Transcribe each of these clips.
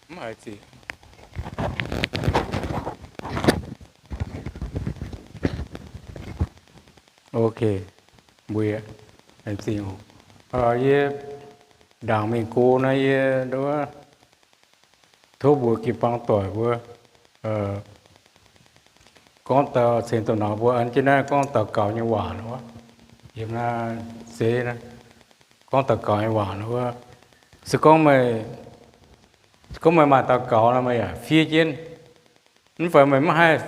Mv haiz zingh. Ok, mbuo laengz zingh oc. Yie ndaangc mingh go naaiv yie nduov tov mbuox jiu-baang doic mbuo gorngv dau ceng douh nauz mbuo an jienv naaiv gorngv daux gaux nyei waac wuov. Yiem naaiv zeiv gorngv daux gaux nyei waac wuov. Se gorngv, se gorngv meih maaih daux gaux nor meih yaac fiev jienv. Mv fai meih mv haih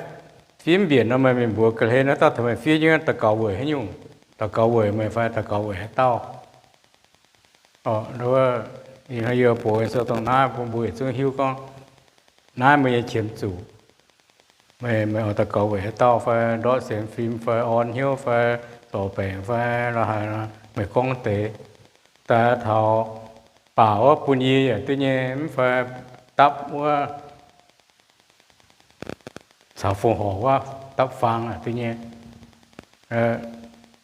fiev mbienc nor meih mingh mbuox ga'hlen naaiv dauh taux meih fiev jienv daux gaux weic haaix nyungc, daux gaux weic meih fai daux gaux weic haaix dauh. Yie mbuox sou dongh naaiv bun mbuo yietc zungv hiuv gorngv naaiv meih nyei qiemx zuqc. Meih, meih oix daux gaux weic haaix dauh fai ndortv sienx fim fai orn hnyouv fai zorc baengc fai la'haaix, meih gorngv deix daaih taux baac wuov bun yie yaac duqv nyei, mv fai dapv wuov caux fongc horc wuov dapv faang yaac duqv nyei.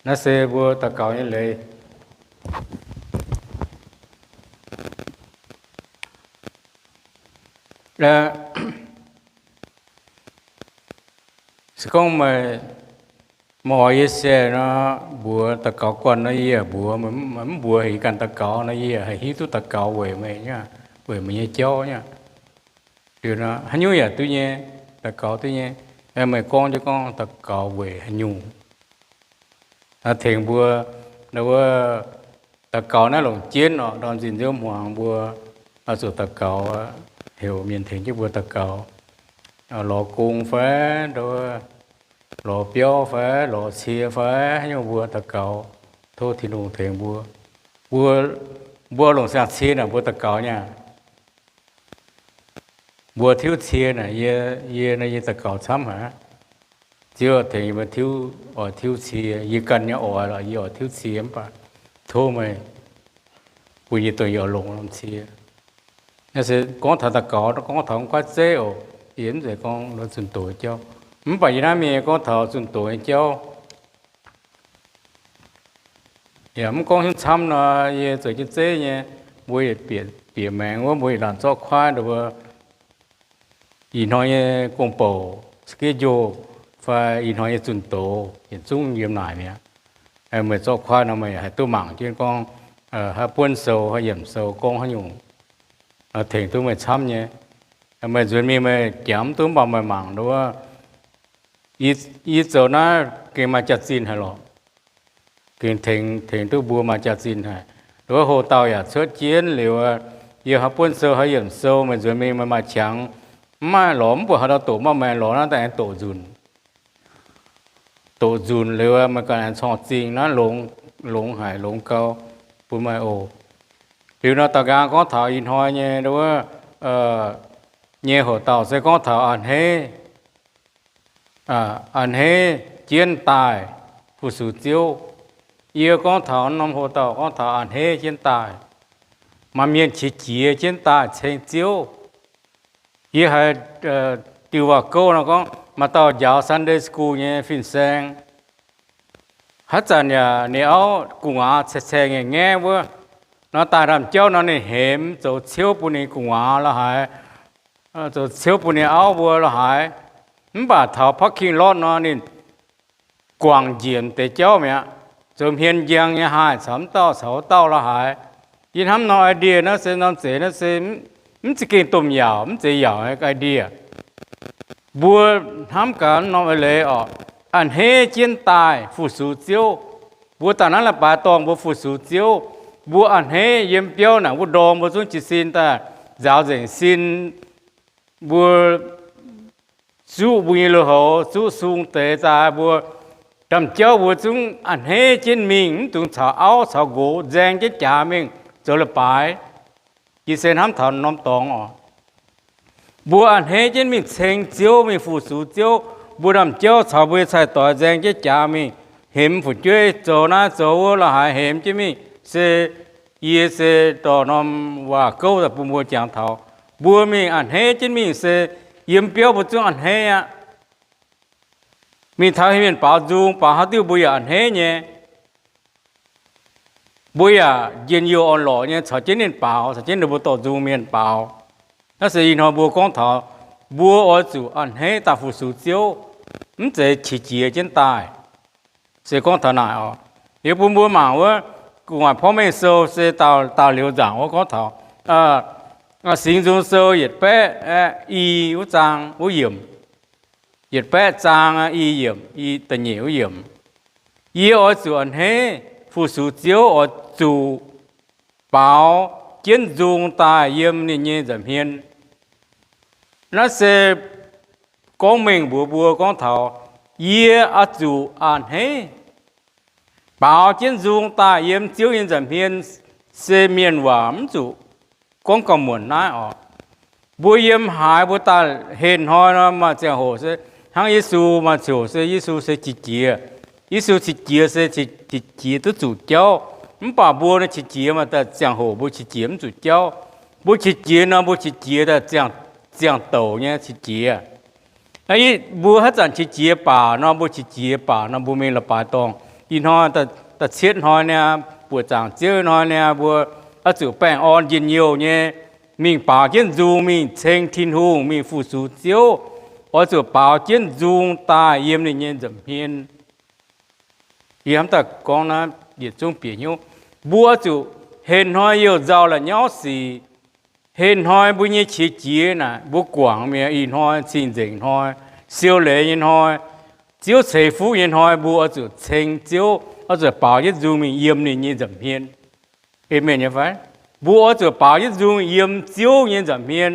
Naaiv se mbuo daux gaux nyei leiz. Se gorngv meih, meih oix yie se nor mbuox daux gaux guanh nor yie yaac mbuox, meih mv mbuox heuc yie ganh daux gaux nor yie yaac haih hiuv duqv daux gaux weic meih, weic meih nyei jauv nyei. Liuz nor haaix nyungc yaac duqv nyei, daux gaux duqv nyei. Meih gorngv jienv gorngv daux gaux weic haaix nyungc. Tengx mbuo, wuov, daux gaux naaiv longc jienv oc, ndorm zinh nziouv hmuangx mbuo oix zuqc daux gaux, heuc mienh tengx jienv mbuo daux gaux, lorz gong fai, lorz biauv fai, lorz cie fai, haaix nyungc mbuo daux gaux, tov Tin-Hungh tengx mbuo. Mbuo, mbuo longc siang-cie naaic mbuo daux gaux nyei aqv. Mbuo tiuv cie naaic, yie, yie naaiv yie daux gaux camv haic. Ziouv tengx yie mbuo tiuv, oix tiuv cie. Yie ganh nyei oix lorqc, yie oix tiuv cie mv baac tov meih bun yie dongh yie oix longc norm cie. Naaiv se gorngv taux daux gaux, gorngv taux mv guaiv zeiv oc. Yie mv zeiz gorngv zunh doz nyei jauv. Mv baac yie naaiv mingh gorngv taux zunh doz nyei jauv. Yaac mv gorngv hiuv camv nor, yie zoux jienv zeiv nyei, mbuo yietc bieqc maengx wuov, mbuo yietc laanh zorqv kuaaiv nduov mbuo ih hnoi nyei gong-bouc schedule fai ih hnoi nyei zunh doz yietc zungv yiem naaic mi'aqv. Meih zorqv kuaaiv nor meih haih duqv mangc jienv gorngv haaix buonv sou, haaix yiemc sou, gorngv haaix nyungc, tengx duqv meih camv nyei. Meih nzuonx mingh meih jangx mv duqv mv baac meih mangc nduov, yie zoux naaiv gengh maaih jaax-zinh haic lorqc. Gengh tengx, tengx duqv mbuo maaih jaax-zinh haic. Nduov houx-dauh yaac cuotv jienv liuz, yie haaix buonv sou, haaix yiemc sou, meih nzuonx mingh meih maaih qangx, mv maaih lorz mv buatc haaix dauh doqc, mv baac meih lorz naaiv daaih aengx doqc nzunc. Doqc nzunc liuz meih ganh aengx corngh zingh naaiv longx, longx haic, longx gau bun meih oc. Liuz nor daux nqaang gorngv taux ih hnoi nyei, wuov, nyei houx-dauh se gorngv taux a'hneiv, a'hneiv jienv daaih fu-sux Ziouv. Yie gorngv taux norm houx-dauh gorngv taux a'hneiv jienv daaih, maaih mienh qiex jiez jienv daaih ceng Ziouv. Yie haiz diuh waac-gouv nor gorngv maaih dauh njaaux Sunday school nyei fin-saeng, haaix zanc yaac ninh auv gu'nguaaz caeng caeng ngaengv wuov, nor daaih ndaamv-jauv nor ninh hemx zoux ciouv bun ninh gu'nguaaz la'haaix, zoux ciouv bun ninh auv mbuo la'haaix. Mv baac taux parking lot nor ninh guangc njiec deix jauv mi'aqv, zoux hmien njang nyei haih caux mv dauh caux wuov dauh la'haaix. Yie hnamv norm idea naaiv se norm zeiz naaiv se mv za'gengh domh yaauc, mv zeiz yaauc idea. Mbuo hnamv gaax norm eix leiz oc, a'hneiv jienv daaih fu-sux Ziouv. Mbuo daaih naaiv leiz-baaix dorngh mbuo fu-sux Ziouv, mbuo a'hneiv yiem biauv naaic wuov ndorm mbuo zungv jiez sin daaih nzaaux nzengc sin. Mbuo zuqv mbuo nyei lui-houx, zuqv sung deix daaih, mbuo ndaamv-jauv mbuo zungv a'hneiv jienv mingh, mv dungx caux auv caux nqox nzaeng jienv jaax mingh zoux leiz-baaix. Yie se hnamv taux norm dorngx oc. Mbuo a'hneiv jienv mingh ceng Ziouv, mingh fu-sux Ziouv. Mbuo ndaamv-jauv caux mbuo nyei cai-doix nzaeng jienv jaax mingh, hemx fu'jueiv zoux naaiv zoux wuov la'haaix, hemx jienv mingh se, yie se dorh norm waac-gouv daaih bun mbuo jangx taux, mbuo mingh a'hneiv jienv mingh se yiem biauv mbuo zungv a'hneiv aqv. Mingh taux haaix mienh baaux nzung, baaux haaix diuh mbuo yaac a'hneiv nyei. Mbuo yaac njien-youh orn-lorqc nyei caux jienv ninh baaux, caux jienv ninh mbuo dorh nzung mienh baaux. Naaiv se ih hnoi mbuo gorngv taux mbuo oix zuqc a'hneiv daaih fu-sux Ziouv, mv zeiz qiex jiez jienv daaih. Se gorngv taux naaic oc, yie bun mbuo mangc wuov Gu'nguaaic Porv Mengh Sou se daaih liuz nzaangc wuov gorngv taux Singx Nzung Sou yietc baeqv i wuov zaang wuov yiemc, yietc baeqv zaang i yiemc, i da'nyeic wuov yiemc. Yie oix zuqc a'hneiv fu-sux Ziouv, oix zuqc baaux jienv nzung daaih yiem ninh nyei nza'hmien. Naaiv se gorngv mengh mbuox mbuo gorngv taux yie oix zuqc a'hneiv baaux jienv nzung daaih yiem Ziouv nyei nza'hmien. Se mienh waac mv zuqc gorngv gauh muonc naaiv oc. Mbuo yiem haaix mbuo daaih heh hnoi nor maaih ziangh hoc se hnangv Yesu maaih ziangh hoc se Yesu se qiex jiez. Yesu qiex jiez se qiex jiez duqv zuqc jauv. Mv baac mbuo naaiv qiex jiez maaih daaih ziangh hoc mbuo qiex jiez mv zuqc jauv. Mbuo qiex jiez nor mbuo qiex jiez daaih ziangh douc nyei qiex jiez. Mbuo haaix zanc qiex jiez baac nor mbuo qiex jiez baac nor mbuo mingh la'baaix dorngh. Ih hnoi da'cietv hnoi niaa, buoqc zaangc Ziouv hnoi niaa, mbuo oix zuqc baengh orn njien-youh nyei mingh baaux jienv nzung mingh ceng Tin-Hungh, mingh fu-sux Ziouv, oix zuqc baaux jienv nzung daaih yiem ninh nyei nza'hmien. Yie hnamv daaih gorngv naaiv yietc zungv bieqc hnyouv. Mbuo oix zuqc heh hnoi youh nzauh la'nyauv sic, heh hnoi mbuo nyei qiex jiez naaic mbuo guangc mi'aqv. Ih hnoi cing-nzengc hnoi, siou leiz nyei hnoi, Ziouv ceix fuqv nyei hnoi, mbuo oix zuqc ceng Ziouv, oix zuqc baaux jienv nzung mingh yiem ninh nyei nza'hmien. Aamen nyei fai? Mbuo oix zuqc baaux jienv nzung yiem Ziouv nyei nza'hmien.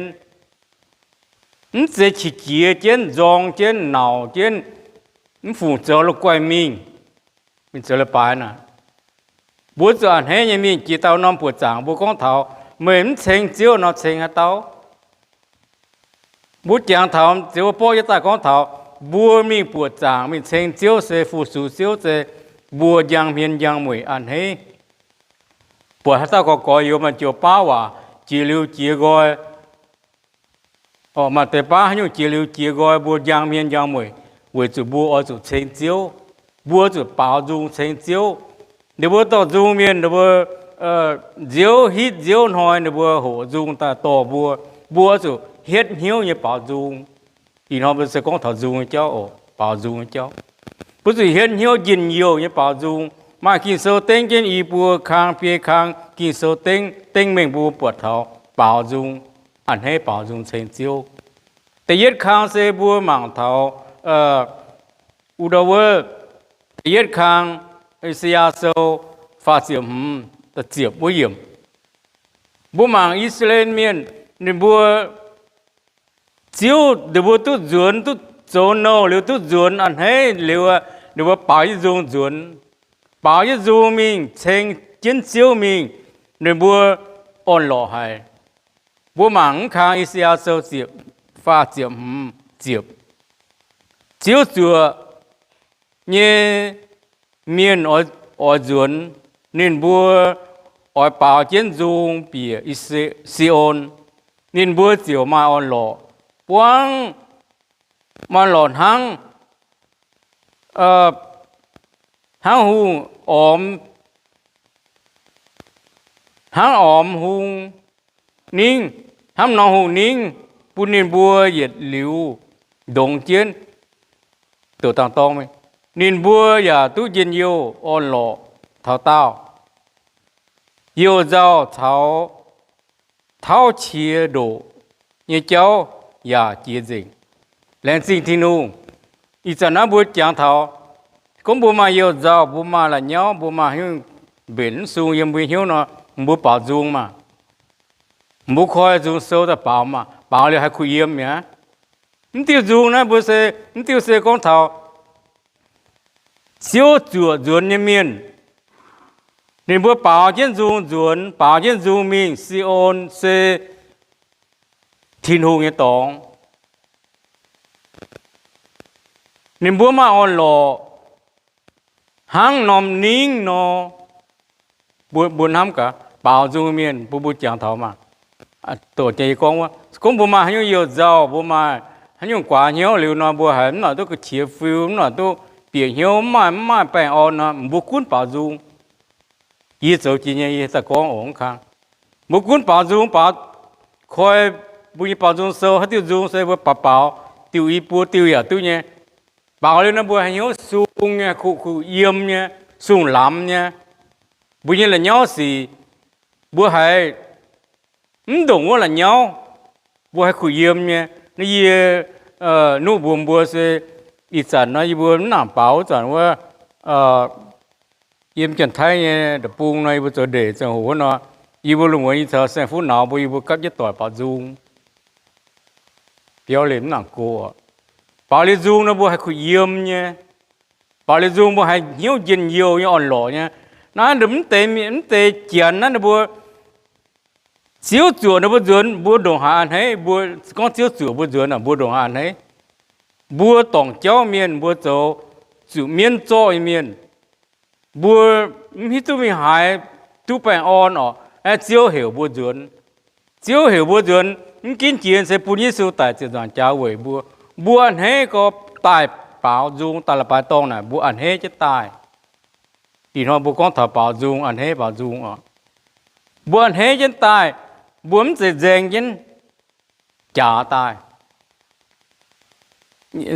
Mv zeiz qiex jiez jienv, nzorng jienv, nauc jienv, mv fungc zoux la'guaih mingh, mingh zoux leiz-baaix naaic. Mbuo zuqc a'hneiv nyei mingh. Jiex dauh norm buoqc zaangc mbuo gorngv taux meih mv ceng Ziouv nor ceng haaix dauh? Mbuo jangx taux ziouc mbuo borqv jienv daaih gorngv taux mbuo mingh buoqc zaangc mingh ceng Ziouv se fu-sux Ziouv se mbuo njang hmien njang mueic a'hneiv. Buatc haaix dauh gorx-gorx youz maaih joux baav waac jiex liuz jiex nqoi, maaih deix baav haaix nyungc jiex liuz jiex nqoi, mbuo njang hmien njang mueic weic zuqc mbuo oix zuqc ceng Ziouv. Mbuo zuqc baaux nzung ceng Ziouv. Ninh mbuo dorh nzung mienh, ninh mbuo nziouv hitv nziouv hnoi ninh mbuo hoqc nzung daaih dorh mbuo. Mbuo zuqc hietv hnyouv nyei baaux nzung. Ih hnoi mbuo se gorngv taux nzung nyei jauv oc, baaux nzung nyei jauv. Mbuo zuqc hietv hnyouv njien-youh nyei baaux nzung. Maaih Ging-Sou dengv jienv i buo kang biei kang Ging-Sou dengv, dengv mengh mbuo buatc taux baaux nzung, a'hneiv baaux nzung ceng Ziouv. Da'yietv kang se mbuo mangc taux wuov deix wuov, da'yietv kang, I^saa^yaa Sou faah ziepc hmz, ziepc wuov yiemc. Mbuo mangc I^saa^laa^en Mienh, ninh mbuo Ziouv, ninh mbuo duqv nzuonx, duqv zoux nouh liuz duqv nzuonx a'hneiv liuz, ninh mbuo baaux jienv nzung nzuonx, baaux jienv nzung mingh ceng jienv Ziouv mingh, ninh mbuo orn-lorqc haic. Mbuo mangc mv kang I^saa^yaa Sou ziepc, faah ziepc hmz ziepc. Ziouv zuoqc nyei mienh oix nzuonx, ninh mbuo oix baaux jienv nzung bieqc Si^on, ninh mbuo ziouc maaih orn-lorqc, buangv maaih orn-lorqc hnangv, hnangv hungh ormx, hnangv ormx hungh ningv, hnangv norm hungh ningv, bun ninh mbuo yietc liuz ndongx jienv doqc dangh dorng. Ninh mbuo yaac duqv njien-youh orn-lorqc taux daauh. Youh nzauh caux tauv qiex ndoqc nyei jauv yaac jiex nzengc. Laengz zingh Tin-Hungh. Ih zanc naaiv mbuo jangx taux, gorngv mbuo maaih youh nzauh, mbuo maaih la'nyauv, mbuo maaih haaix nyungc mbenc mv sung yiem mbuo hnyouv nor, mbuo baaux nzung maah. Mbuo koi nzung sou daaih baaux maah, baaux liuz haih kuh yiem mi'aqv. Mv diuh nzung naaiv mbuo se, mv diuh se gorngv taux Ziouv zuoqc nzuonx nyei mienh. Ninh mbuo baaux jienv nzung nzuonx, baaux jienv nzung mingh. Si^on se Tin-Hungh nyei dorngx. Ninh mbuo maaih orn-lorqc hnangv norm ningv nor. Mbuo, mbuo hnamv gaax, baaux nzung mienh, mbuo, mbuo jangx taux maah, doqc jiex gorngv wuov, gorngv mbuo maaih haaix nyungc youh nzauh, mbuo maaih haaix nyungc guaax hnyouv liuz nor, mbuo haiz mv noic duqv ga'qiex fiu, mv noic duqv bieqc hnyouv, mv maaih, mv maaih baengh orn nor, mbuo gunv baaux nzung. Yie zoux jiex nyei, yie daaih gorngv oc, mv kang. Mbuo gunv baaux nzung, baaux, koi mbuo nyei baaux nzung sou haaix diuh nzung se mbuo baaux baaux diuh i buo diuh yaac duqv nyei. Baaux liuz nor mbuo haih hnyouv sung nyei, kuh kuh yiem nyei, sung lamz nyei. Mbuo nyei la'nyauv sic, mbuo haiz mv ndongc wuov la'nyauv, mbuo haih kuh yiem nyei. Naaiv yie nuqv mbuox mbuo se ih zanc nor yie mbuo mv nangc baaux wuov zanc wuov, yiem Janx-Taiv nyei deic-bung nor yie mbuo zoux ndeic ziangh hoc wuov nor, yie mbuo lungh muonz yie caux saeng-fuqv nauz mbuo, yie mbuo gapv jienv doic baaux nzung. Biauv liemh mv nangc go. Baaux liuz nzung nor mbuo haih kuh yiem nyei. Baaux liuz nzung mbuo haih hnyouv njien-youh nyei, orn-lorqc nyei. Naaiv mv deix, mv deix Janx naaiv ninh mbuo, Ziouv zuoqc ninh mbuo nzuonx, mbuo ndongc haaix a'hneiv. Mbuo gorngv Ziouv zuoqc mbuo nzuonx, mbuo ndongc haaix a'hneiv. Mbuo dorngc jauv mienh, mbuo zoux zuqc mienv zorqv nyei mienh, mbuo mv hiuv duqv mingh haaix duqv baengh orn orqc. Aeqv, Ziouv heuc mbuo nzuonx. Ziouv heuc mbuo nzuonx mv ginv jiex se bun Yesu daic ziepc nzaangc jaax weic mbuo. Mbuo a'hneiv gorx daaih baaux nzung, daaih la'baaix dorngh naaic mbuo a'hneiv jienv daaih. Ih hnoi mbuo gorngv taux baaux nzung, a'hneiv baaux nzung oc. Mbuo a'hneiv jienv daaih, mbuo mv zeiz nzaeng jienv jaax daaih.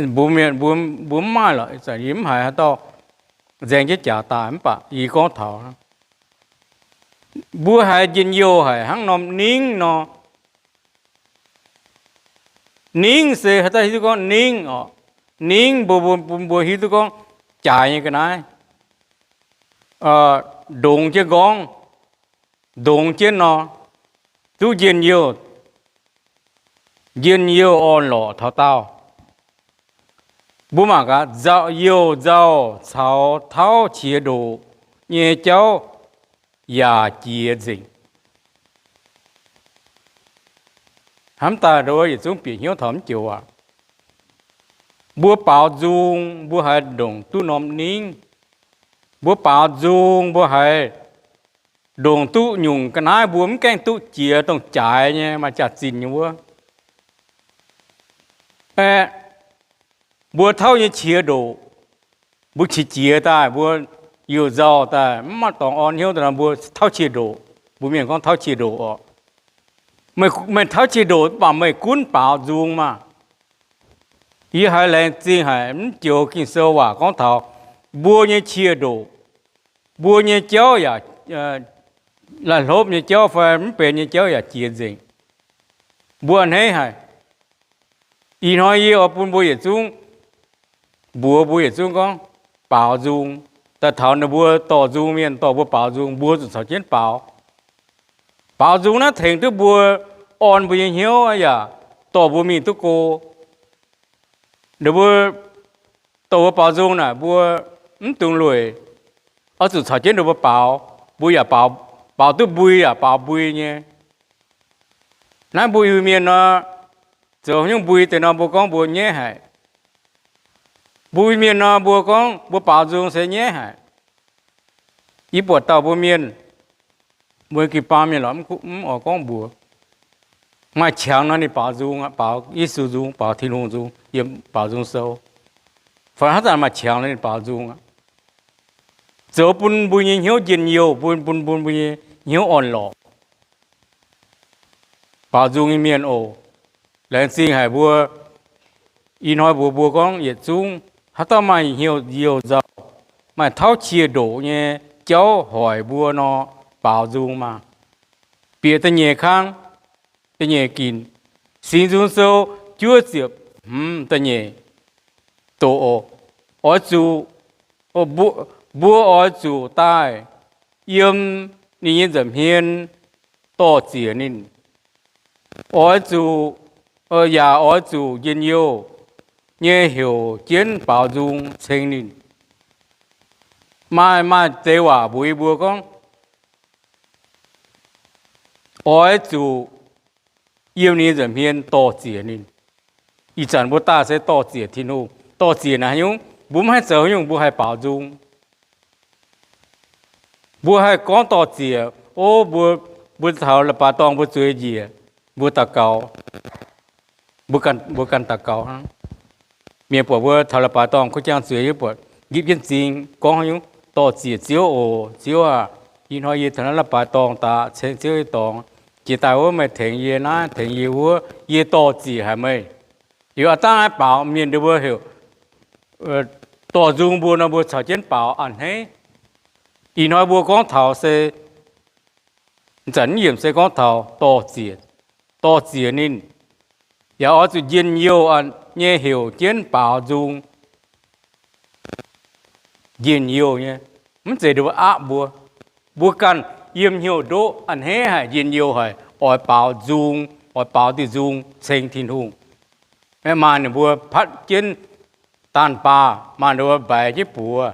Mbuo mienh, mbuo mv maaih lorqc, yie mv haiz haaix dauh nzaeng jienv jaax daaih. Mv baac yie gorngv taux mbuo haiz njien-youh haic hnangv norm ningv nor. Ningv se haaix dauh hiuv duqv gorngv ningv oc? Ningv mbuo, mbuo, mbuo hiuv duqv gorngv jaaix nyei ga'naaiv, ndongx jienv nqorngv, ndongx jienv nor, duqv njien-youh, njien-youh orn-lorqc taux daauh. Mbuo mangc gaax, nzauh, youh nzauh caux tauv qiex ndoqc nyei jauv yaac jiex nzengc. Hnamv daaih ndo yietc zungv bieqc hnyouv taux mv joux aac. Mbuo baaux nzung mbuo haiz ndongc duqv norm ningv. Mbuo baaux nzung mbuo haiz ndongc duqv nyungc ga'naaiv mbuo mv gaengh duqv jiex, dongh jaaix nyei, maaih jaax-zinh nyei wuov. Aeqv, mbuo tauv nyei qiex ndoqc, mbuo qiex jiez daaih, mbuo youh nzauh daaih, mv maaih dorngx orn hnyouv daaih nor, mbuo tauv qiex ndoqc. Mbuo mienh gorngv tauv qiex ndoqc oc. Meih tauv qiex ndoqc mv baac meih gunv baaux nzung maah! Yie haiz laengz zingh haic, mv joux Ging-Sou waac gorngv taux mbuo nyei qiex ndoqc, mbuo nyei jauv yaac, laih hlopv nyei jauv fai mv benx nyei jauv yaac jiex nzengc. Mbuo a'hneiv haic. Ih hnoi yie oix bun mbuo yietc zungv mbuox mbuo yietc zungv gorngv baaux nzung. Daaih taux ninh mbuo dorh nzung mienh dorh mbuo baaux nzung, mbuo zuqc caux jienv baaux. Baaux nzung naaiv tengx duqv mbuo orn mbuo nyei hnyouv yaac dorh mbuo mingh duqv go. Ninh mbuo dorh mbuo baaux nzung naaic, mbuo mv dungx lueic, oix zuqc caux jienv ninh mbuo baaux. Mbuo yaac baaux, baaux duqv mbui yaac baaux mbui nyei. Naaiv mbuo Iu-Mienh nor, zoux nyungc mbui deix nor mbuo gorngv mbuo nyaiv haic. Mbuo Iu-Mienh nor mbuo gorngv mbuo baaux nzung se nyaiv haic. Yie buatc dauh mbuo mienh, mbuo gin baam mienh lorqc, mv oix gorngv mbuox. Maaih qangx nor ninh baaux nzung aqv, baaux Yesu nzung, baaux Tin-Hungh nzung yiem baaux nzung sou. Fai hnangv zanc maaih qangx nor ninh baaux nzung aqv. Zoux bun mbuo nyei hnyouv njien-youh, bun, bun, bun mbuo nyei hnyouv orn-lorqc. Baaux nzung nyei mienh oc, laengz zingh haic mbuo. Ih hnoi mbuox mbuo gorngv yietc zungv haaix dauh maaih hnyouv youh nzauh, maaih tauv qiex ndoqc nyei jauv hoic mbuo nor, baaux nzung maah! Bieqc da'nyeic kang, da'nyeic ginc, Singx Nzung Sou juov ziepc hmz da'nyeic doqc oc. Oix zuqc, mbuo oix zuqc daaih yiem ninh nyei nza'hmien dor-ziec ninh. Oix zuqc, yaac oix zuqc njien-youh nyei heuc jienv baaux nzung ceng ninh. Maaih, maaih deix waac mbuox yie mbuo gorngv, oix zuqc yiem ninh nza'hmien dor-ziec ninh. Ih zanc mbuo daaih se dor-ziec Tin-Hungh. Dor-ziec naaic haaix nyungc? Mbuo mv haih zoux haaix nyungc, mbuo haih baaux nzung. Mbuo haih gorngv dor-ziec, o, mbuo, mbuo taux leiz-baaix dorngh mbuo zueiz njiec, mbuo daux gaux, mbuo ganh daux gaux hnangv. Mienh buatc mbuo taux leiz-baaix dorngh kuv jang zueiz, yie buatc nqipv jienv m'zing gorngv haaix nyungc, dor-ziec Ziouv oc. Ziouv aah, ih hnoi yie taux naaiv leiz-baaix dorngh daaih ceng Ziouv nyei dorngx. Jiex daaih wuov meih tengx yie naaiv, tengx yie wuov, yie dorh ziec haic meih. Liuz aav dangh naaiv baaux mienh nduov mbuo heuc dorh nzung mbuo nor, mbuo caux jienv baaux a'hneiv. Ih hnoi mbuo gorngv taux se, zanc yiemc se gorngv taux dorh ziec, dorh ziec ninh. Yaac oix zuqc njien-youh nyei heuc jienv baaux nzung. Njien-youh nyei, mv zeiz nduov aqv mbuo. Mbuo ganh yiem hnyouv ndoqv a'hneiv haic, njien-youh haic, oix baaux nzung, oix baaux diuh nzung ceng Tin-Hungh. Maaih ninh mbuo patv jienv daanh baah, maaih ninh mbuo mbaix jienv buoz,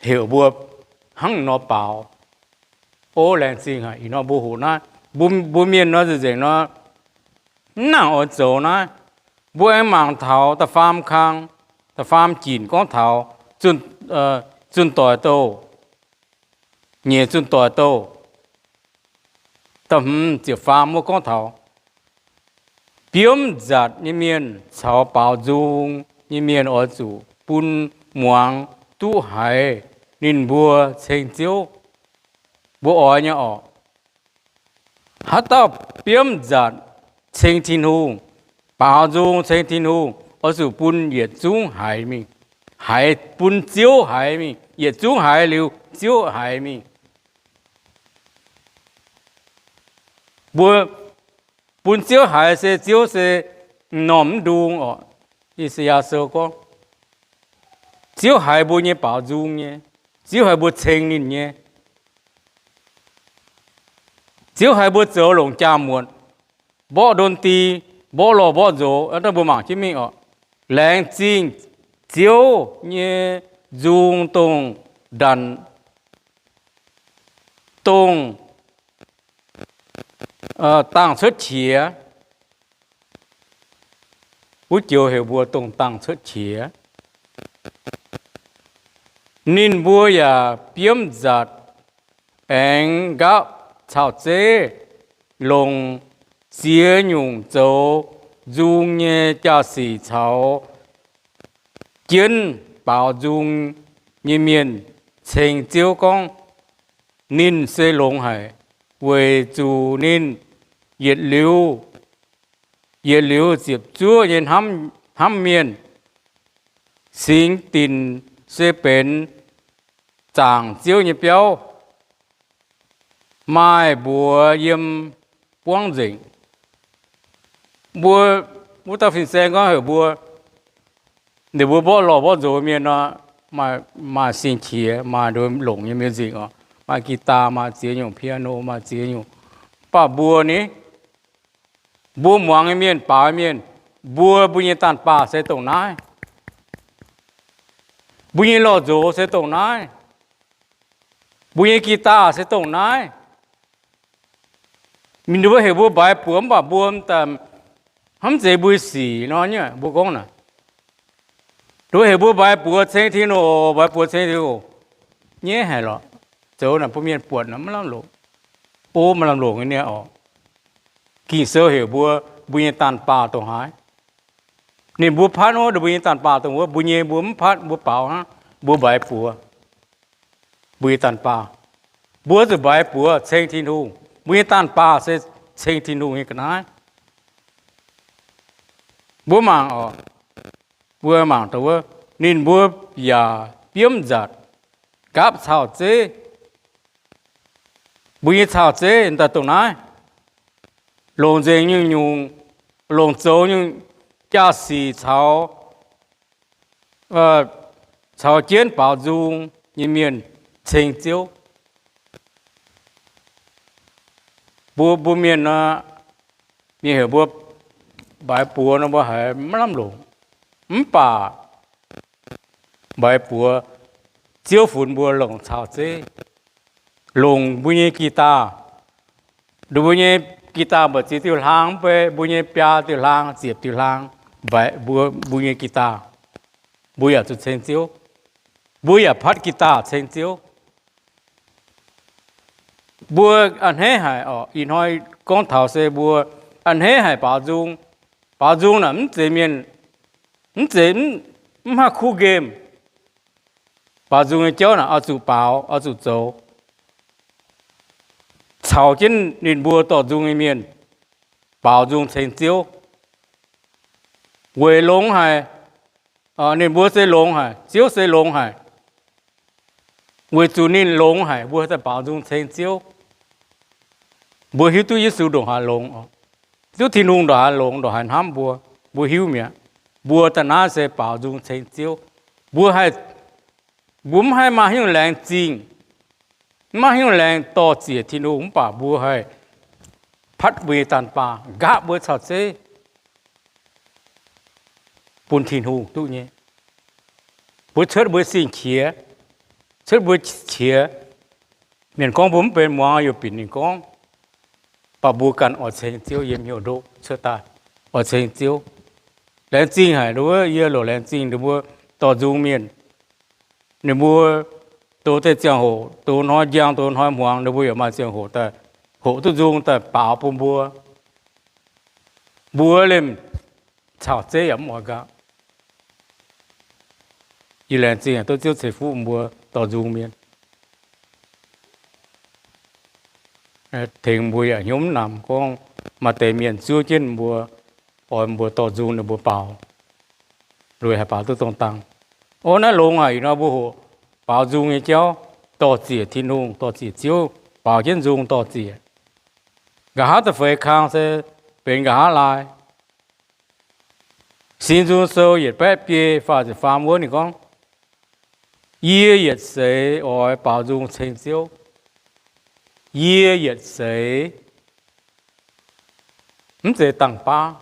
heuc mbuo hnangv nor baaux. O, laengz zingh haic. Ih hnoi mbuo hoqc naaiv, mbuo mienh nor nzengc nor, mv nangc oix zoux naaiv. Mbuo aengx mangc taux da'faam kang, da'faam ginc gorngv taux zunh doic douh, nyeic zunh doic douh, da'hmz ziepc faam wuov gorngv taux biomv nzatc nyei mienh caux baaux nzung nyei mienh oix zuqc bun muangx duqv haiz ninh mbuo ceng Ziouv. Mbuo oix nyei orqc. Haaix dauh biomv nzatc ceng Tin-Hungh, baaux nzung ceng Tin-Hungh, oix zuqc bun yietc zungv haiz mingh, haiz bun Ziouv haiz mingh, yietc zungv haiz liuz Ziouv haiz mingh. Mbuo bun Ziouv haiz se Ziouv se m'normh mv ndung orqc. I^saa^yaa Sou gorngv, Ziouv haiz mbuo nyei baaux nzung nyei. Ziouv haiz mbuo ceng ninh nyei. Ziouv haiz mbuo zoux longc jaa-muotc, mborqv ndon di, mborqv lorh mborqv nzox, mbuo mangc jienv mingh orqc. Laengz zingh Ziouv nyei nzung dongh ndanc, dongh dangh cuotv qiex. Wuov joux heuc mbuo dongh dangh cuotv qiex. Ninh mbuo yaac biomv nzatc, aengx nqaapv cau-zeiv, longc ziex nyungc zoux nzung nyei jaa-sic caux jienv baaux nzung nyei mienh ceng Ziouv gorngv, ninh se longx haic, weic zuqc ninh yietc liuz, yietc liuz ziepc zuoqv nyei hnamv mienh. Singx Dinc se benx zaangc Ziouv nyei biauv, maaih mbuox yiem buangv nzengc. Mbuo wuov dauh fin-saeng gorngv heuc mbuo, ninh mbuo mborqv lorh mborqv nzox mienh nor, maaih sing-qiex, maaih nduov longc nyei music oc, maaih guitar, maaih ziex nyungc piano, maaih ziex nyungc. Mv baac mbuo ni, mbuo muangx nyei mienh, baaux nyei mienh, mbuo, mbuo nyei daanh baah se dongh naaiv. Mbuo nyei lorh nzox se dongh naaiv. Mbuo nyei guitar se dongh naaiv. Ninh mbuo heuc mbuo mbaix buoz mv baac mbuo hnamv zeiz mbuo sic nor nyei, mbuo gorngv naaic. Ninh mbuo heuc mbuo mbaix buoz ceng Tin-Hungh, mbaix buoz ceng Tin-Hungh. Nyaiv haic lorqc. Zoux naaic bun mienh buatc naaic maiv lamh longc. O, maiv lamh longc nyei niaa oc. Ging-Sou heuc mbuo, mbuo nyei daanh baah dongh haaix. Ninh mbuo patv wuov, ninh mbuo nyei daanh baah dongh wuov, mbuo nyei mbuo mv patv, mbuo baaux hnangv, mbuo mbaix buoz. Mbuo nyei daanh baah, mbuo zuqc mbaix buoz ceng Tin-Hungh. Mbuo nyei daanh baah se ceng Tin-Hungh nyei ga'naaiv. Mbuo mangc oc, mbuo mangc dongh wuov, ninh mbuo yaac biomv nzatc, nqaapv cau-zeiv. Mbuo nyei cau-zeiv daaih dongh naaiv, longc nzengc nyungc-nyungc, longc zoux nyungc jaa-sic caux, caux jienv baaux nzung nyei mienh ceng Ziouv. Mbuo, mbuo mienh nor, mienh heuc mbuo mbaix buoz nor, mbuo haiz maiv lamh longc. Mv baac mbaix buoz, Ziouv funx mbuo longc cau-zeiv, longc mbuo nyei guitar. Ninh mbuo nyei guitar mba'ziex diuh hlaang mv bei, mbuo nyei biaa diuh hlaang, ziepc diuh hlaang, mbaix mbuo, mbuo nyei guitar. Mbuo yaac zuqc ceng Ziouv. Mbuo yaac patv guitar ceng Ziouv. Mbuo a'hneiv haic oc. Ih hnoi gorngv taux se mbuo a'hneiv haic baaux nzung. Baaux nzung naaic mv zeiz mienh, mv zeiz, mv haih kuv nqemh. Baaux nzung nyei jauv naaic oix zuqc baaux, oix zuqc zoux. caux jienv ninh mbuo dorh nzung nyei mienh baaux nzung ceng Ziouv. Weic longx haic, ninh mbuo se longx haic, Ziouv se longx haic. Weic zuqc ninh longx haic, mbuo haih daaih baaux nzung ceng Ziouv. Mbuo hiuv duqv Yesu ndongc haaix longx, duqv Tin-Hungh ndongc haaix longx, ndongc haaix hnamv mbuo, mbuo hiuv mi'aqv. Mbuo daaih naaiv se baaux nzung ceng Ziouv. Mbuo haih, mbuo mv haih maaih hnyouv laengz zingh, mv maaih hnyouv laengz dorh ziec Tin-Hungh, mv baac mbuo haih patv mbuo nyei daanh baah, nqaapv mbuo caux zeiv bun Tin-Hungh duqv nyei. Mbuo cuotv mbuo sing qiex, cuotv mbuo qiex. Mienh gorngv mbuo mv benx muangx, yaac binc ninh gorngv, mv baac mbuo ganh oix ceng Ziouv yiem hnyouv ndoqv cuotv daaih, oix ceng Ziouv. Laengz zingh haic, yie loc laengz zingh ninh mbuo dorh nzung mienh. Ninh mbuo doz deix ziangh hoc, doz hnoi njang, doz hnoi hmuangx, ninh mbuo yaac maaih ziangh hoc daaih hoqc duqv nzung daaih baaux bun mbuo. Mbuo liemh caux zeiv yaac mv oix nqaapv. Yie laengz zingh duqv Ziouv ceix fuqv mbuo dorh nzung mienh, tengx mbuo yaac hnyouv mv namx gorngv maaih deix mienh zuov jienv mbuo, oix mbuo dorh nzung ninh mbuo baaux, lueic haih baaux duqv dongh dangh. Orv, naaiv longx haic. Ih hnoi mbuo hoqc baaux nzung nyei jauv, dorh ziec Tin-Hungh, dorh ziec Ziouv, baaux jienv nzung dorh ziec. Nqa'haav da'feix kang se benx nqa'haav laai. Singx Nzung Sou yietc baeqv biei faah ziepc faam wuov ninh gorngv, yie yietc seix oix baaux nzung ceng Ziouv. Yie yietc seix, mv zeiz dangh baav.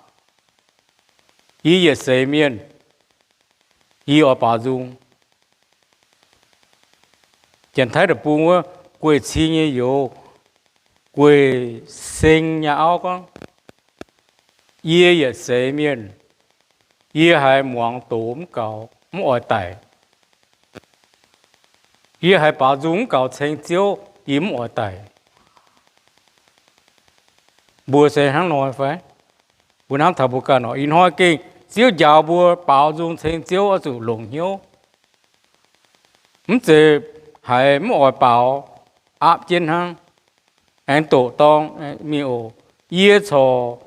Yie yietc seix mienh, yie oix baaux nzung. Janx-Taiv deic-bung wuov guei-cin nyei youz, guei-seng nyei auv gorngv, yie yietc seix mienh, yie haiz muangx doz mv gaux, mv oix daic. Yie haiz baaux nzung mv gaux ceng Ziouv, yie mv oix daic. Mbuo se hnangv nor fai? Mbuo hnamv taux mbuo ganh oc. Ih hnoi gengh Ziouv njaaux mbuo baaux nzung ceng Ziouv oix zuqc longc hnyouv. Mv zeiz haiz mv oix baaux, aapv jienv hnangv, aengx doqc dorng mingh oc. Yie corc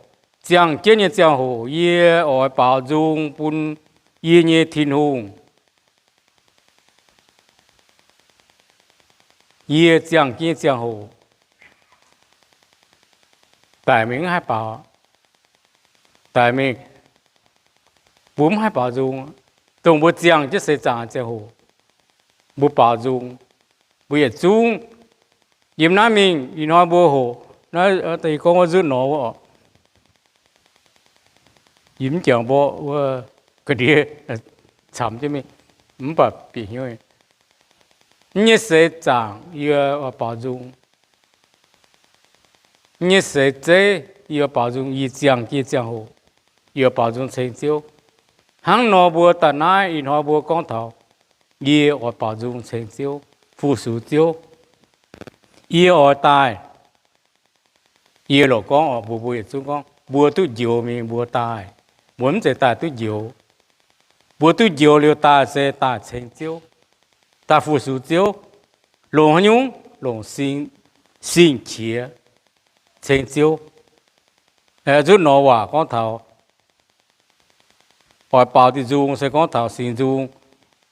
ziangh jienv nyei ziangh hoc yie oix baaux nzung bun yie nyei Tin-Hungh. Yie ziangh jienv nyei ziangh hoc, daic mingh mv haih baaux. Daic mingh, mbuo mv haih baaux nzung. Dongh mbuo ziangh jienv seix zaangc ziangh hoc, mbuo baaux nzung. Mbuo yietc zungv yiem naaiv mingh, ih hnoi mbuo hoqc naaiv, gorngv wuov nzutv nor wuov oc, yie mv jangx mborqv wuov ga'ndiev camx jienv mingh, mv baac bieqc hnyouv. Nyei seix zaangc yie baaux nzung. Nyei seix zeiv yie baaux nzung, yie ziangh jienv ziangh hoc yie baaux nzung ceng Ziouv. Hnangv nor mbuo daaih naaiv ih hnoi mbuo gorngv taux yie oix baaux nzung ceng Ziouv, fu-sux Ziouv. Yie oix daaih. Yie loc gorngv oc, mbuo, mbuo yietc zungv gorngv mbuo duqv njoux mingh mbuo daaih. Mbuo mv zeiz daaih duqv njoux. Mbuo duqv njoux liuz daaih se daaih ceng Ziouv, daaih fu-sux Ziouv. Longc haaix nyungc? Longc sing, sing qiex ceng Ziouv. Nzutv nor waac gorngv taux oix baaux diuh nzung se gorngv taux Singx Nzung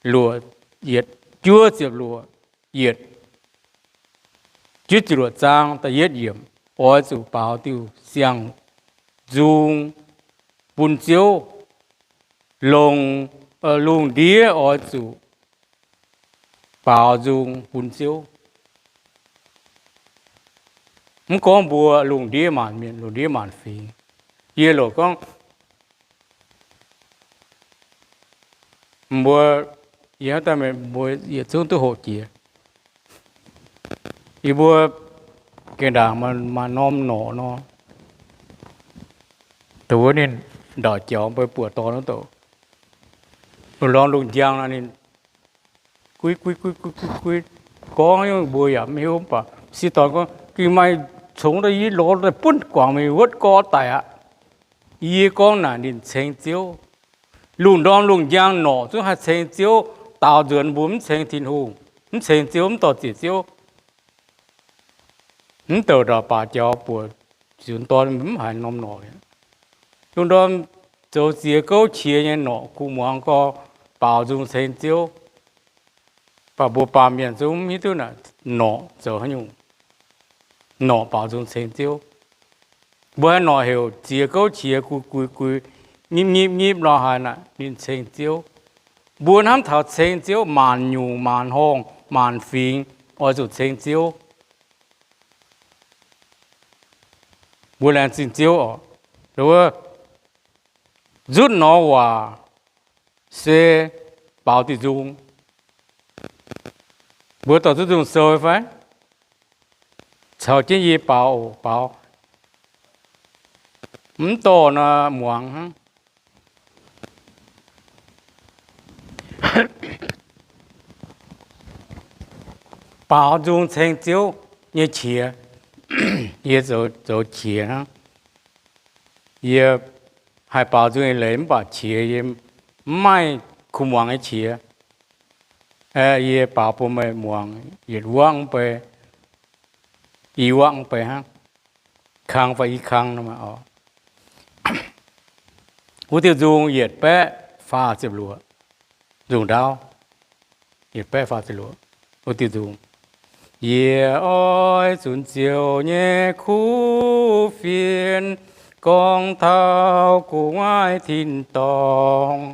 luoqc yietc, juov ziepc luoqc yietc, juov ziepc luoqc zaang da'yietv yiemc, oix zuqc baaux diuh siang-nzung bun Ziouv. Longc, lungh ndiev oix zuqc baaux nzung bun Ziouv. Mv gorngv mbuo lungh ndiev maanc mienh, lungh ndiev maanc fingx. Yie loc gorngv mbuo, yie daaih mbuo yietc zungv duqv hoqc jiex. Yie mbuo gengh ndaangc maaih norm norqc nor, dongh wuov ninh ndauc jaux mbuo buoqc dorn wuov douc, lungh ndorm lungh njang nor ninh guiv guiv guiv guiv guiv, gorngv nyungc mbuo yaac mv hiuv, mv baac m'sieqv dorn gorngv, Gengh maaih congx daaih yie lorz daaih buonv guangc mingh wuotv gorx daic aqv. Yie gorngv naaic ninh ceng Ziouv. Lungh ndorm lungh njang norqc zungv haih ceng Ziouv, daaux nzuonx mbuo mv ceng Tin-Hungh, mv ceng Ziouv, mv dorh ziec Ziouv. Mv douc ndorpc baac jaux buoqc, zunc dorn mv haiz norm norqc. Zunc dorn zoux ziex gouv qiex nyei norqc kuh muangx gorx, baaux nzung ceng Ziouv. Mv baac mbuo baamh mienh zungv mv hiuv duqv naaic norqc zoux haaix nyungc. Norqc baaux nzung ceng Ziouv. Mbuo haaix norqc heuc ziex gouv qiex guix guix guix, nyipv nyipv nyipv lorz haaix naaic ninh ceng Ziouv. Mbuo hnamv taux ceng Ziouv, maanc nyungc, maanc horngh, maanc fingx oix zuqc ceng Ziouv. Mbuo laengz zingh Ziouv oc. Wuov, nzutv norm waac se baaux diuh nzung. Mbuo dorh duqv nzung sou fai? Caux jienv yie baaux oc, baaux. Mv dorh nor muangx hnangv. Baaux nzung ceng Ziouv nyei qiex. Yie zoux, zoux qiex hnangv. Yie haih baaux nzung eix leiz mv baac qiex yie mv maaih kuh muangx nyei qiex. Yie baaux bun meih muangx yietc wuov mv bei, i wuov mv bei hnangv. Kang fai i kang nor maah. Wuov diuh nzung yietc baeqv faah ziepc luoqc, nzung ndaauv, yietc baeqv faah ziepc luoqc. Wuov diuh nzung. Yie oix zunc Ziouv nyei kuv fienx, gorngv taux gu'nguaaic tin-dorngh.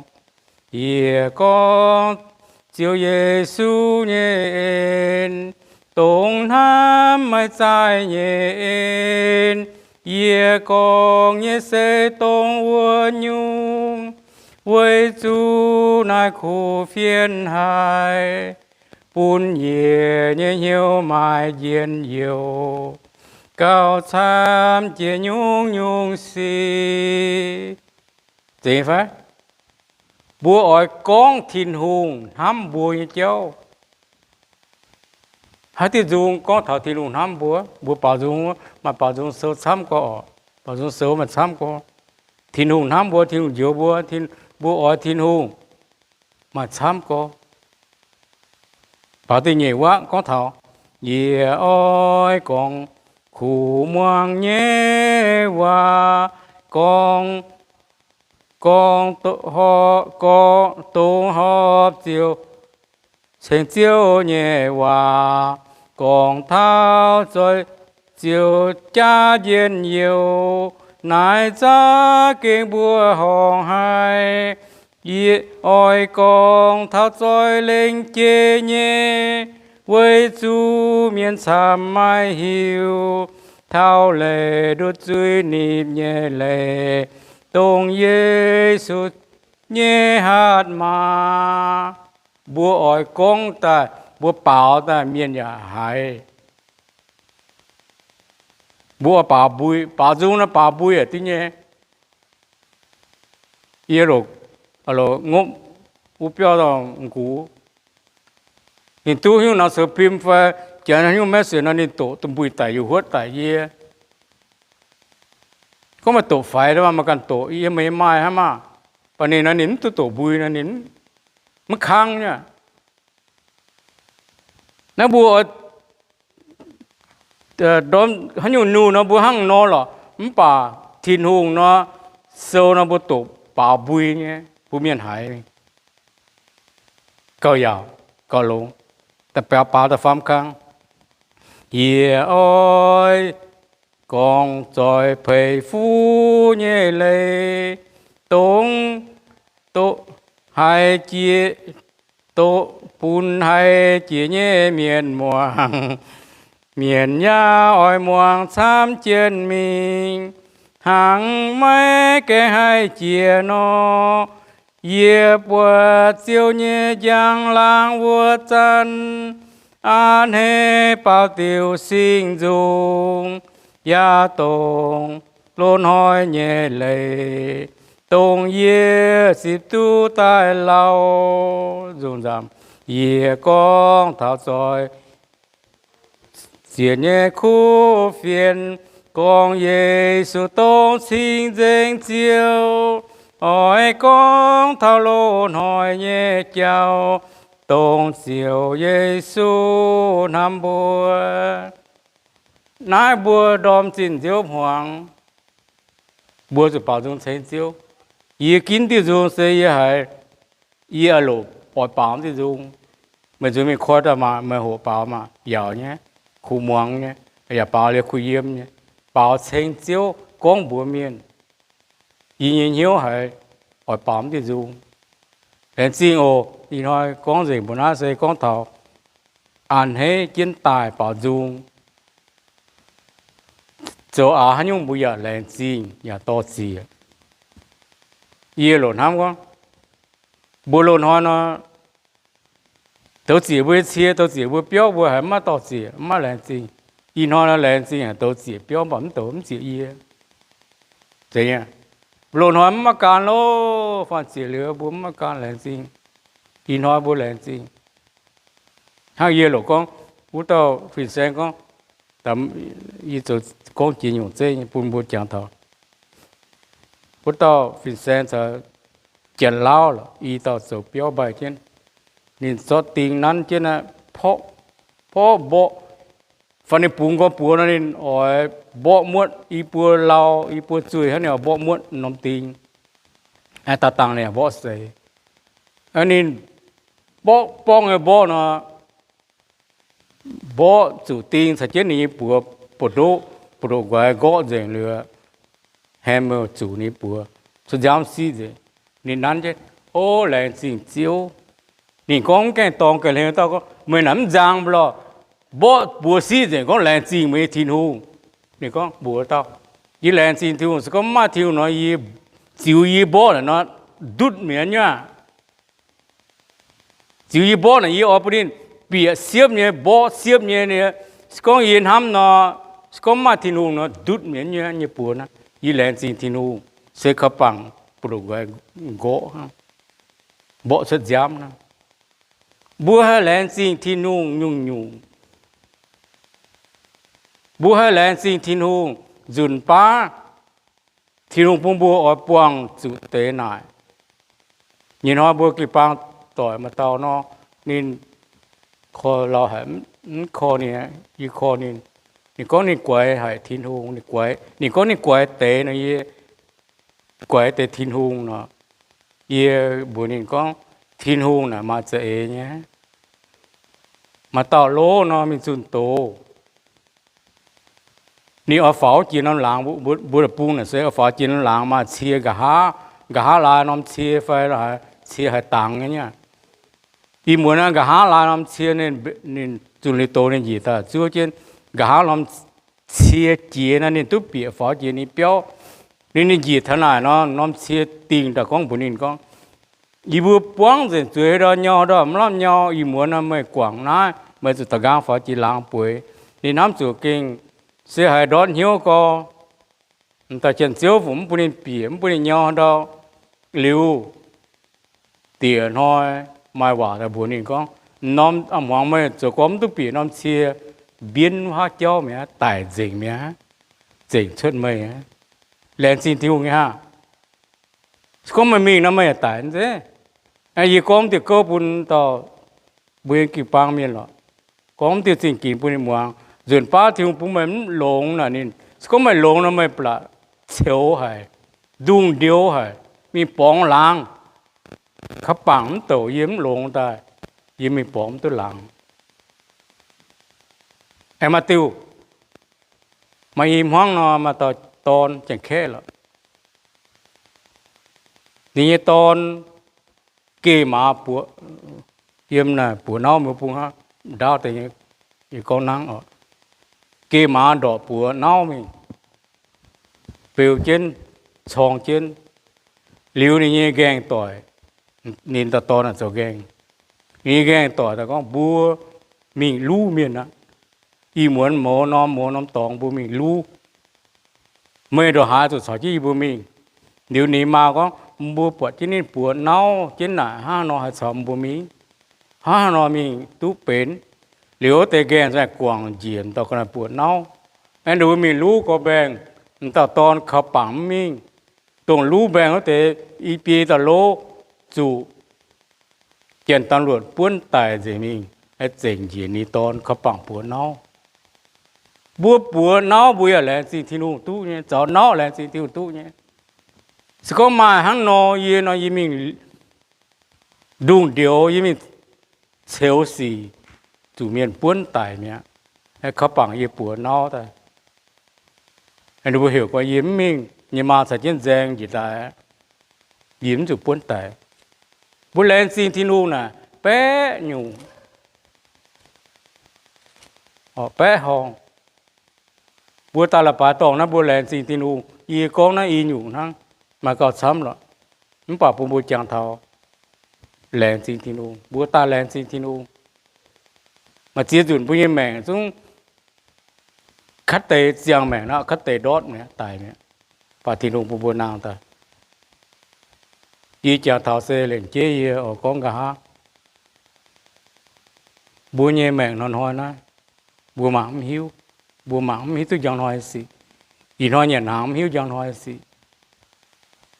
Yie gorngv, Ziouv Yesu nyei en, dongh hnamv maiv zaaic nyei en. Yie gorngv nyei se dongh wuov nyungc, weic zuqc naaiv kuv fienx haiz bun yie nyei hnyouv maaih njien-youh gauh camv jiex nyungc-nyungc sic. Zeiz fai? Mbuo oix gorngv Tin-Hungh hnamv mbuo nyei jauv. Haaix diuh nzung gorngv taux Tin-Hungh hnamv mbuo? Mbuo baaux nzung, maaih baaux nzung sou camv gorx oc. Baaux nzung sou maaih camv gorx. Tin-Hungh hnamv mbuo, Tin-Hungh njoux mbuo, mbuo oix Tin-Hungh maaih camv gorx. Baaux da'nyeic waac gorngv taux, Yie oix gorngv kuv muangx nyei waac, gorngv, gorngv, gorngv dongh horpc Ziouv, ceng Ziouv nyei waac, gorngv taux zoih Ziouv jaav njien-youh. Naaiv za'gengh mbuo horngh haic. Yie oix gorngv taux zoih lengc jeiv nyei, weic zuqc mienh camv maiv hiuv taux leiz nduov zuiz nipc nyei leiz, dongh Yesu nyei hatc maaz. Mbuo oix gorngv daaih, mbuo baaux daaih mienh yaac haiz. Mbuo oix baaux mbui, baaux nzung nor baaux mbui yaac duqv nyei. Yie loc, loc ngopv wuov biauv daaih m'gux, ninh duqv haaix nyungc nor sou bim fai janx haaix nyungc maiv sienx nor, ninh doqc duqv mbui daic yie, huotv daic yie. Gorngv meih doqc faix, maaih ganh doqc, yie meih maaih hnangv maah. Baac ninh nor ninh mv duqv doqc mbui nor ninh mv kangv nyei. Naaiv mbuo oix ndorm haaix nyungc nuh nor mbuo hnangv nor lorqc. Mv baac Tin-Hungh nor, sou nor mbuo doqc baaux mbui nyei, mbuo mienh haiz gauh yaauc gauh longx. Da'biaux baaux da'faam kang. Yie oix gorngv zoih peix fuv nyei leiz, dongh, dongh haiz jiex, dongh bun haiz jiex nyei mienh muangx. Mienh yaac oix muangx camv jienv mingh, hnangv maiv gaengh haih jiex nor. Yie buatc Ziouv nyei njang-laangc wuov zanc, a'hneiv baaux diuc singx nzung, yaac dongh loz-hnoi nyei leiz, dongh yie sipv duqv daaih lauh nzunc nzamc. Yie gorngv taux zoih sienx nyei kuv fienx, gorngv Yesu dongh cing-nzengc Ziouv. Oix gorngv taux loz-hnoi nyei jauv, dongh Ziouv Yesu hnamv mbuo. Naaiv mbuo ndorm zinh nziouv hmuangx, mbuo zuqc baaux nzung ceng Ziouv. Yie ginv diuh nzung se yie haiz yie loc oix baaux diuh nzung. Meih nzuonx mingh koi daaih maah, meih hoqc baaux maah, yaauc nyei, kuh muangx nyei, yaac baaux liuz kuh yiem nyei, baaux ceng Ziouv gorngv mbuox mienh, yie nyei hnyouv haiz oix baaux diuh nzung. Laengz zingh oc. Ih hnoi gorngv nzengc mbuo naaiv se gorngv taux a'hneiv jienv daaih baaux nzung. Zoux aax haaix nyungc mbuo yaac laengz zingh yaac dorh ziec. Yie loc hnamv gorngv, mbuo loz-hnoi nor, douz ziec mbuo nyei cie, douz ziec mbuo biauv, mbuo haiz maiv dorh ziec, maiv laengz zingh. Ih hnoi nor laengz zingh haic, douz ziec biauv mv baac mv douz mv ziec yie. Zeiz nyei. Loz-hnoi mv maaih gan loh, faanh ziec liuz mbuo mv maaih gan laengz zingh. Ih hnoi mbuo laengz zingh. Hnangv yie loc gorngv, wuov dauh fin-saeng gorngv, yie zoux gorngv jiex nyungc zeiv bun mbuo jangx taux. Wuov dauh fin-saeng caux Janx-Lauv lorqc, i dauh zoux biauv mbaih jienv. Ninh zorqv ding nanv jienv aqv, porv mborqv. Fai ninh bungx nqoi buoz nor, ninh oix mborqv muotv i buo lauh, i buo zueih hnangv, ninh oix mborqv muotv norm ding. Daaih dangh ninh mborqv seix. Ninh mborqv borngv nyei mborqv nor, mborqv zuqc ding caux jienv ninh nyei buoz buoz-ndoqv, buoz-ndoqv nquaix nqorqv nzengc liuz, hammer zuqc ninh buoz cuotv nziaamv siqv nzengc. Ninh nanv jienv, O, laengz zingh Ziouv. Ninh gorngv mv gaengh dorngx ga'hlen dauh gorngv, Meih naaic mv nzang mv lorh, mborqv buoz siqv nzengc gorngv laengz zingh meih nyei Tin-Hungh. Ninh gorngv, Mbuox dauh, yie laengz zingh Tin-Hungh se gorngv mv maaih Tin-Hungh nor, yie ziux yie mborqv naaic nor, ndutv mi'aqv nyuav. Ziux yie mborqv naaic yie oix bun ninh bieqc siepv nyei, mborqv siepv nyei. Se gorngv yie hnamv nor, se gorngv mv maaih Tin-Hungh nor, ndutv mi'aqv nyuav nyei buoz naaiv. Yie laengz zingh Tin-Hungh se ka'bangc buoz-ndoqv nquaix nqorqv hnangv, mborqv cuotv nziaamv hnangv. Mbuo haih laengz zingh Tin-Hungh nyungc-nyungc. Mbuo haih laengz zingh Tin-Hungh nzunc baav Tin-Hungh bun mbuo oix buangh zuqc deix naaic. Nyei hnoi mbuo jiu-baang doic maaih dauh nor, ninh korv-lauh haic, mv korv ninh, yie korv ninh. Ninh gorngv ninh guaix haic Tin-Hungh, ninh guaix, ninh gorngv ninh guaix deix nor, yie guaix deix Tin-Hungh nor. Yie mbuox ninh gorngv, Tin-Hungh naaic maaih za'eix nyei. Maaih dauh lov nor mingh zunh doz. Ninh oix faaux jiex norm laangz, mbuo la'bung naaic se oix faaux jiex norm laangz maaih cie nqa'haav, nqa'haav laai norm cie fai cie haaix dangx nyei. Ih muonz naaiv nqa'haav laai norm cie, ninh zunh liuz doz ninh njiec daaih zuov jienv nqa'haav norm cie jiex nor, ninh duqv bieqc faaux jiex ninh biauv. Ninh, ninh njiec taux naaic nor, norm cie dingh daaih gorngv mbuox ninh gorngv, Yie mbuo buangv nzengc zueiz ndau, nyau ndau, mv lamh nyau. Ih muonz nor meih guangc naaiv, meih zuqc da'nqaang faaux jiex laangz bueix. Ninh hnamv zuqc gengh se haiz ndortv hnyouv gorx, m'daaih Janx-Ziouv fungc mv bun ninh bieqc, mv bun ninh nyau ndau. Liuz, diec hnoi maaih waac daaih mbuox ninh gorngv, Norm a'hmuangx meih zoux gorngv mv duqv bieqc norm cie, mbienv wuov haav jauv mi'aqv, daic nzengc mi'aqv, zengc cuotv meih aqv. Laengz zingh Tin-Hungh nyei haah? Se gorngv meih mingh nor, meih yaac daic nzengc. Yie gorngv diuh gouv bun dauh mbuo nyei jiu-baang mienh lorqc. Gorngv diuh zingh ginx bun ninh muangx. Nzunc baav Tin-Hungh bun meih mv longx naaic ninh, se gorngv meih longx nor, meih blatc ceux haic, ndungh ndioux haic, mingh borngz laangz. Ka'bangc mv douc yie mv longx daaih, yie mingh borngz mv duqv laangz. Aengx maaih diuh, maaih i hmuangv nor, maaih dauh dorn, Janx-Kaeqv lorqc. Ninh nyei dorn geh maaz buoz, yiem naaic buoz nauv mbuo bung hnangv, ndaauv deix nyei, yie gorngv nangv oc. Geh maaz ndorqc buoz nauv mingh, beu jienv, corng jienv. Liuz ninh nyei nqaengh doic, ninh dauh dorn naaic zoux nqaengh. Ninh nyei nqaengh doic daaih gorngv, Mbuo mingh luv mienh aqv. Ih muonz mouz norm, mouz norm dorngx mbuo mingh luv. Meih ndongc haaix zuqc caux jienv yie mbuo mingh? Liuz ninh maa gorngv, Mbuo buatc jienv ninh buoz nauv jienv naaic, hnangv haaix nor haih caux mbuo mingh? Hnangv haaix nor mingh duqv benx? Liuz wuov deix nqaengh za'gengh guangc njiec m'dauh ga'naaiv buoz nauv. Aengx nduov mingh luv gorx mbaengh, m'dauh dorn kaux bangc mv mingh. Dongh luv mbaengh wuov deix i biei dauh lov zuqc janx-daan-luoqc buonv daic nzengc mingh, zengc njiec ninh dorn kaux bangc buoz nauv. Mbuo buoz nauv mbuo yaac laengz zingh Tin-Hungh duqv nyei, zaux nauv laengz zingh Tin-Hungh duqv nyei. Se gorngv maaih hnangv nor, yie nor yie mingh ndungh ndioux, yie mingh ceux sic, zuqc mienh buonv daic mi'aqv. Kaux bangc yie buoz nauv daaih, ninh mbuo heuc gorngv yie mv mingh, nyei maa caux jienv nzaeng njiec daaih, yie mv zuqc buonv daic. Mbuo laengz zingh Tin-Hungh naaic baeqv nyungc, baeqv horngh. Mbuo daaih la'baaix dorngh naaiv mbuo laengz zingh Tin-Hungh. Yie gorngv naaiv i nyungc hnangv, maaih gauh camv lorqc. Mv baac bun mbuo jangx taux laengz zingh Tin-Hungh, mbuo daaih laengz zingh Tin-Hungh. Maaih ziex nzunc mbuo nyei maengc zungv katv deix ziangh maengc nor, katv deix ndortv mi'aqv, daic mi'aqv. Mv baac Tin-Hungh bun mbuo nangh daaih. Yie jangx taux se lengc jeiv yie oix gorngv nqa'haav. Mbuo nyei maengc hnoi-hnoi naaiv, mbuo mangc mv hiuv. Mbuo mangc mv hiuv duqv njang hnoi sic. Ih hnoi nyanc hnaangx mv hiuv njang hnoi sic.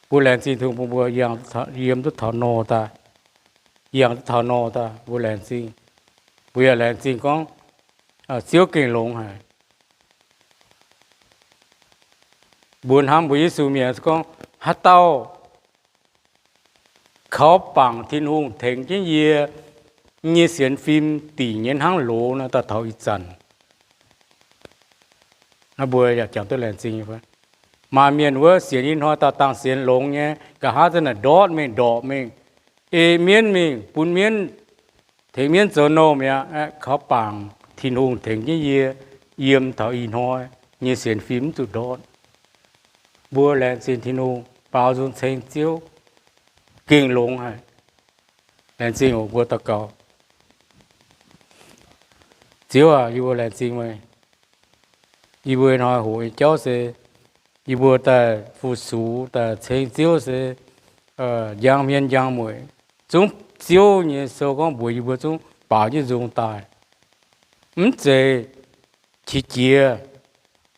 Mbuo laengz zingh Tin-Hungh bun mbuo yangh duqv taux nor daaih, yangh duqv taux nor daaih, mbuo laengz zingh. Mbuo yaac laengz zingh gorngv Ziouv gengh longx haic. Mbuo hnamv mbuo Yesu mienh gorngv, haaix dauh kaux bangc Tin-Hungh tengx jienv yie nyei sienx fim dingc nyei hnangv loz nor, daaih taux ih zanc. Naaiv mbuo yaac jangx duqv laengz zingh. Maaih mienh wuov sienx ih hnoi dauh dangh sienx longx nyei, nqa'haav za'naaic ndortv mingh, ndorpc mingh, ei mienv mingh, bun mienv, tengx mienv zoux nouh mi'aqv. Aeqv, kaux bangc Tin-Hungh tengx jienv yie yiem taux ih hnoi nyei sienx fim mv zuqc ndortv. Mbuo laengz zingh Tin-Hungh, baaux nzung ceng Ziouv, gengh longx haic. Laengz zingh oc. Mbuo daux gaux. Ziouv aac, yie mbuo laengz zingh meih. Yie mbuo hnoi hoqc nyei jauv se yie mbuo daaih fu-sux daaih ceng Ziouv se njang hmien njang mueic. Zungv Ziouv nyei sou gorngv mbuox yie mbuo zungv baaux jienv nzung daaih. Mv zeiz qiex jiez,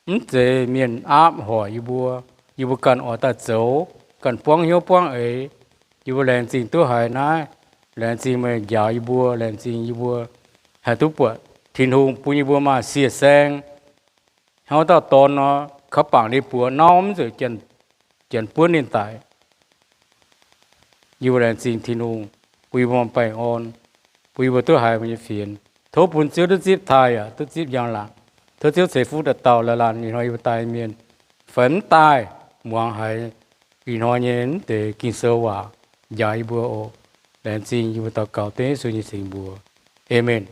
mv zeiz mienh aapv hoic yie mbuo, yie mbuo ganh oix daaih zoux, ganh buangv hnyouv buangv eix. Yie mbuo laengz zingh duqv haiz naaiv. Laengz zingh meih njaaux yie mbuo, laengz zingh yie mbuo haih duqv buatc Tin-Hungh bun yie mbuo maaih sie saeng, hnangv wuov dauh dorn nor, kaux bangc ninh buoz nauv mv zuqc janx buonv ninh daic. Yie mbuo laengz zingh Tin-Hungh bun yie mbuo baengh orn, bun yie mbuo duqv haiz mbuo nyei fienx. Tov bun Ziouv duqv zipv taaih yaac duqv zipv njang-laangc. Tov Ziouv ceix fuqv dauh dauh laanh laanh ih hnoi yie mbuo daaih mienh, fai mv daaih muangx haiz ih hnoi nyei mv deix Ging-Sou waac njaaux yie mbuo oc. Laengz zingh, yie mbuo daux gaux dengv Yesu nyei cing mbuox. Aamen.